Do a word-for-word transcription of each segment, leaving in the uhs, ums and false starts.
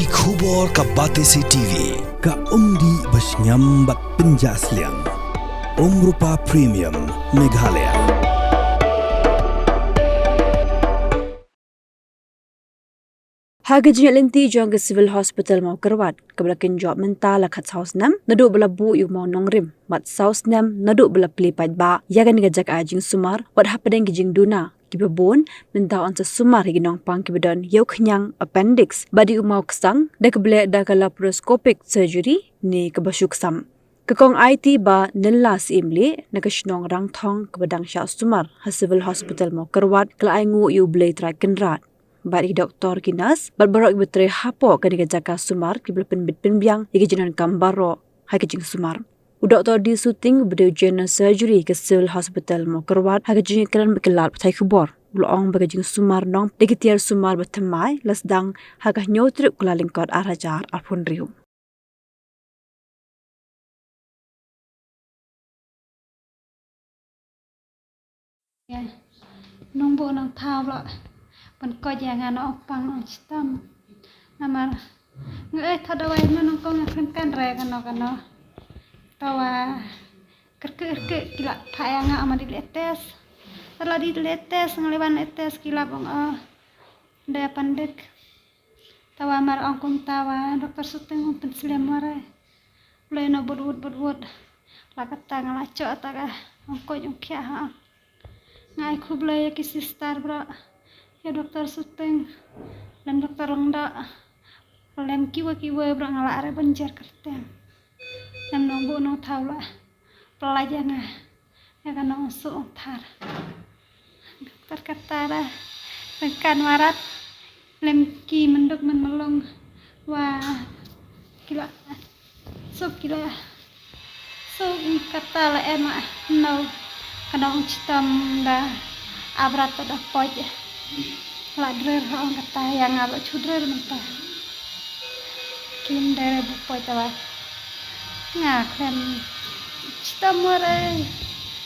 Ki khubor ka Batesi T V, ka umdih ba shngiam bad pynjah sliang. Umrupa Premium, Meghalaya. Ha ka jingïaid lynti jong ka Civil Hospital Mawkyrwat, kaba la kynjoh mynta la khatsaw snem naduh ba la buh ïa u maw nongrim, bad saw snem naduh ba la plie paidbah ïa kane ka jaka jingsumar, wat hapdeng ki jingduna kiba bun, mynta yn sa sumar ïa ki nongpang kiba don ïew khñiang, appendix, bad ïa u maw ksang da kaba leh da ka laparoscopic surgery ne kaba shu ksam. Ka Kong Aiti Bah Nylla Syiemlieh na ka shnong Rangthong, kaba dang shah sumar ha Civil Hospital Mawkyrwat, ka la ainguh ïa U Blei Trai Kynrad bad ïa ki doktor, ki nurse bad baroh kiba trei hapoh kane ka jaka sumar, kiba la pynbit pynbiang ïa ki jingdonkam baroh ha ka jingsumar. U Doktor D Suting, uba dei u General Surgery ka Civil Hospital Mawkyrwat, ha ka jingïakren bad ki lad pathai khubor, u la ong ba ka jingsumar nongpang da ki tiar sumar ba thymmai la sdang ha ka hynñiew tarik u Kyllalyngkot ar hajar arphew hynriew. Ïa, nongbuh nongthaw, la pynkoit ïa nga na ong pang, na ong shitom. Namar nga ai thad dawai na nongkong, nga kren kan re kano kano. Tawa kyrkhu kyrkhu ki la phah ïa nga, ma dei leh test. Te la dei leh test, nga leh ban leh test, ki la ong, oh, dei appendix. Tawa mar ong kumta, wa Doktor Suting ong pynslem, wa re. Blei na bud wud bud wud. La kata nga la choh ta ka, ong koit ong khiah ha. Nga ai khublei ïa ki sister baroh, ïa Doktor Suting, lem Doktor Lyngdoh, lem kiwei kiwei baroh, nga la re ban jer kyrteng. Lem nongbuh nongthaw, la pyllait ïa nga ïa ka nongsuk ong thar. Doktor kata da, ryngkat warat, lem ki mynduk mynmylong, wa ki la suk, ki la suk, kata la em, ah, no, ka nong chitom da abrat da poit. La drer ha ong kata, ïa nga ba chu drer mynta. Kim dei re bu poit, tawa nga khlem chitom, wa re.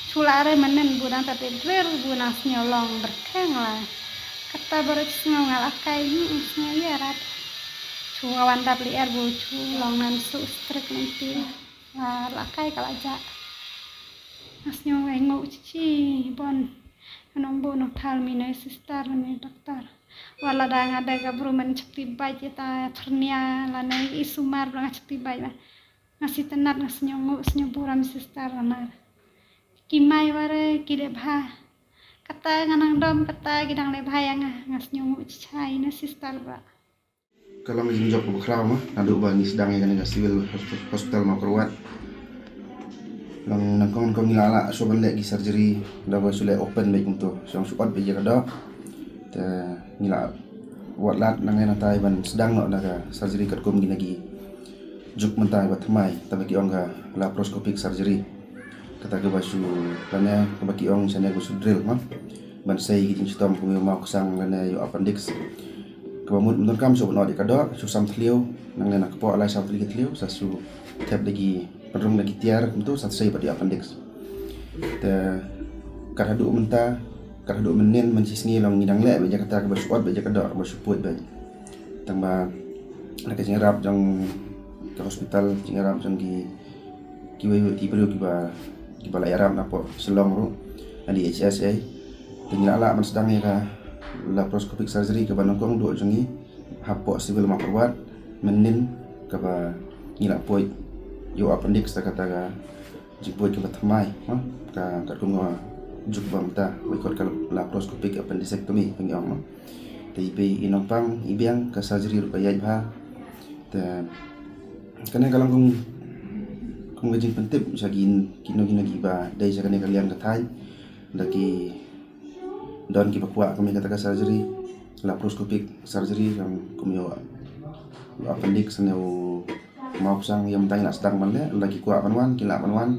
Chu la re mynnin, bu nang ta te drer, bu nang sngew long byrkhang la. Kata baroh sngew nga la kai, hmm, sngew ïa rat. Chu wan dap lyer, bu chu long nan suk strik mynti. La, la kai ka la jah. Nga sngew ngai nguh chichi bon. Nongbuh nongthaw, mine sister, mine doktor. Wat lada nga dei ka bru men shakti bait ïa ta hernia lane i sumar, ba nga shakti bait ba. Nga sngewtynnat, nga sngew nguh, sngew burom sister, namar ki mai wa re ki leh bha. Kata nga nang dom, kata ki dang leh bha ïa nga, nga sngew nguh chichai na sister ba. Ka long ka jingjop kaba khraw ma, naduh ba ngi sdang ïa kane ka Civil Hosp-, Hospital Mawkyrwat. Long nyngkong nyngkong ngi la lah shuh ban leh ki surgery, da ba shu leh open beit kumto, shu ong shu ot beit ïa ka doh. Te ngi la wad lad nangne nangtai ban sdang noh da ka surgery katkum kine ki juk mynta ba thymmai, te ba ki ong ka laparoscopic surgery. Kata kaba shu, lane kaba ki ong shane kaba shu drill ma, ban sei ki jingshitom kum ïa u maw ksang lane ïa u appendix. Kaba mut mynta kam shu ban ot ïa ka doh, shu sam thliew, nangne na kpoh lai saw tylli ki thliew, sa shu thep da ki, pynrung da ki tiar kumto, sa sei pat ïa u appendix. Te kat haduh mynta, kat haduh mynnin, mynshisngi long ngi dang leh beit ïa kata, kaba shu ot beit ïa ka doh, kaba shu puid beit. Tang ba na ka jingïarap jong ka hospital, jingïarap jong ki, kiwei ki briew kiba, kiba la ïarap napoh Shillong ruh, na D H S A. Te ngi la lah ban sdang ïa ka laparoscopic surgery kaba nyngkong duh jong ngi hapoh Civil Mawkyrwat mynnin, kaba ngi la puid ïa u appendix, da kata ka jingpuid kaba thymmai, ha? Ka, katkum ka juk ba mynta, ba ki khot ka laparoscopic appendectomy ba ngi ong, no? Te i pei i nongpang i biang, ka surgery ruh ka ïaid bha. Te kane ka long kum, kum ka jingpyntip sha ki, kino kino kiba dei sha kane ka liang ka thaiñ, da ki don kiba kwah kum ïa kata ka surgery, laparoscopic surgery, kum, kum ïa u appendix ne u maw ksang. Ïa mynta ngi la sdang ban leh, lada ki kwah ban wan ki lah ban wan,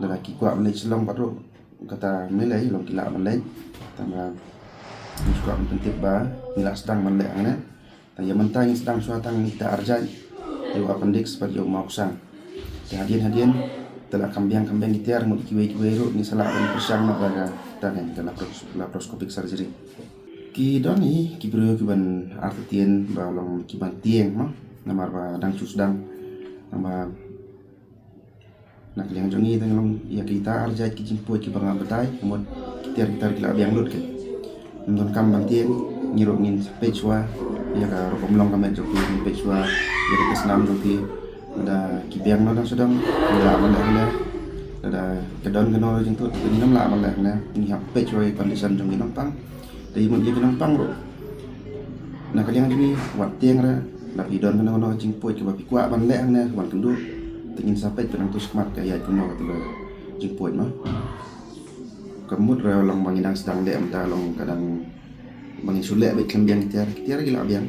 lada ki kwah ban leit Shillong pat ruh kata mynlei long ki lah ban leit. Tang ba ngi kwah ban pyntip ba ngi la sdang ban leh hangne. Tang ïa mynta ngi sdang shuwa tang kita ar jait, ïa u appendix bad ïa u maw ksang. Te hadien hadien te la kham biang kham biang ki tiar, mut kiwei kiwei ruh ngi sa lah ban pyrshang noh da ka, da ka, ka lapros-, laparoscopic surgery. Ki don hi ki briew ki ban artatien ba long ki ban tieng mo. Namar ba dang shu sdang. Namar na ka liang jong ngi dang long ïa kita ar jait ki jingpuid ki ba nga batai, ka mut ki tiar ki tar ki la biang lut ki. Ngim don kam ban tieng, ngi ruh ngin sa peit shuwa ïa ka rukom long ka met jong ki, ngin peit shuwa ïa ka snam jong ki. Lada ki biang noh dang sdang, ngi lah ban leh hangne. Lada ka don kano jingtut, ngi ngam lah ban leh hangne. Ngi hap peit shuwa ïa ka condition jong ki nongpang. Te ïa mut ïa ki nongpang ruh, na ka liang jong ngi, wat tieng re. Lada phi don kano kano jingpuid kiba phi kwah ban leh hangne, wan kynduh. Te ngin sa peit, pynang tu shakhmat ka ïaid kumno katu ka jingpuid mo. Ka mut re long ba ngi dang sdang leh, mynta long ka dang ba ngin shu leh beit khlem biang ki tiar, ki tiar ki la biang.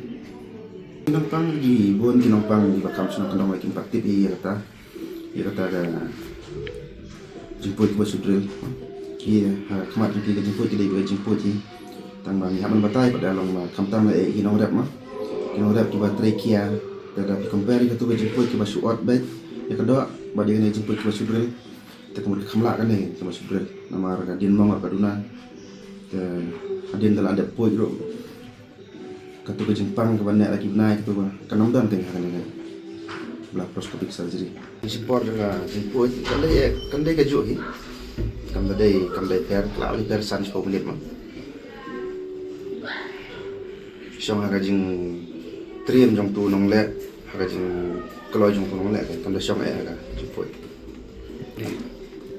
Ki nongpang ki bun, ki nongpang kiba kham shnong kham dong kim pat tip ïa kata. Ïa kata ka jingpuid kaba shu drill. Ki ha khmat jong ki ka jingpuid ki dei ka jingpuid hi. Tang ba ngi hap ban batai pat da long ba khamtam la eh ki nongrep mo. Ki nongrep kiba trei khia. Te lada phi compare ïa katu ka jingpuid kiba shu ot beit ïa ka doh bad ïa kane ka jingpuid kiba shu drill, te ka mut ka kham lah kane kaba shu drill. Namar ka dien mong ka duna. Te hadien da la dep puid ruh, katu ka jingpang kaba neh la ki bnai katu ka, kan ym don kane ha kane ka laparoscopic surgery. Ka jingpor jong ka jingpuid kan dei, kan dei kajuh hi. Kam da dei, kam dei pher, ka la dei pher san shiphew minit mo. Shong ha ka jingtriem jong utu u nongleh, ha ka jingkloi jong utu u nongleh, kan da shong eh ha ka jingpuid.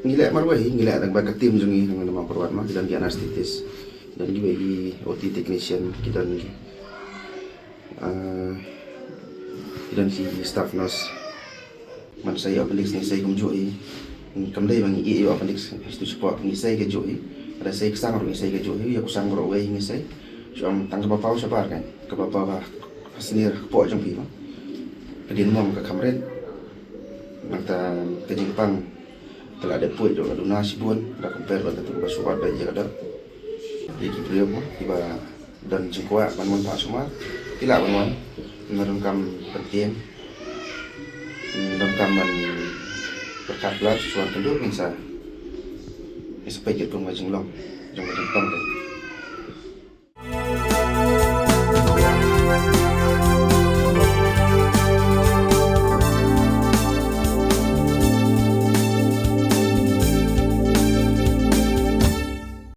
Ngi leh marwei hi, ngi leh da kaba ka team jong ngi, ngi da Mawkyrwat mo, ki don ki anesthetist, ki don kiwei ki O T technician, ki don ki, ah, ki don ki staff nurse. Man sa ïa appendix ngi sei kumjuh hi. Kam dei ba ngi ïa appendix, ha tu shapoh ngi sei kajuh hi. Lada sei ka sang ruh ngi sei kajuh hi, ïa ka sang ruh wei ngi sei. Shu ong tang kaba paw shabar kan, kaba paw ha, ha snier hapoh jong phi mo. Ka dien mong ka kham rit. Nangta ka jingpang, te la dep puid ruh ka duna shibun, lada compare bad katu kaba shu ot beit ïa ka doh. Ïa ki briew mo kiba don jingkwah ban wan phah sumar, ki lah ban wan. Ym donkam ban tieng, ym donkam ban pyrkhat palat, shu wan kynduh, ngin sa, ngin sa peit katkum ka jinglong jong ka jingpang te.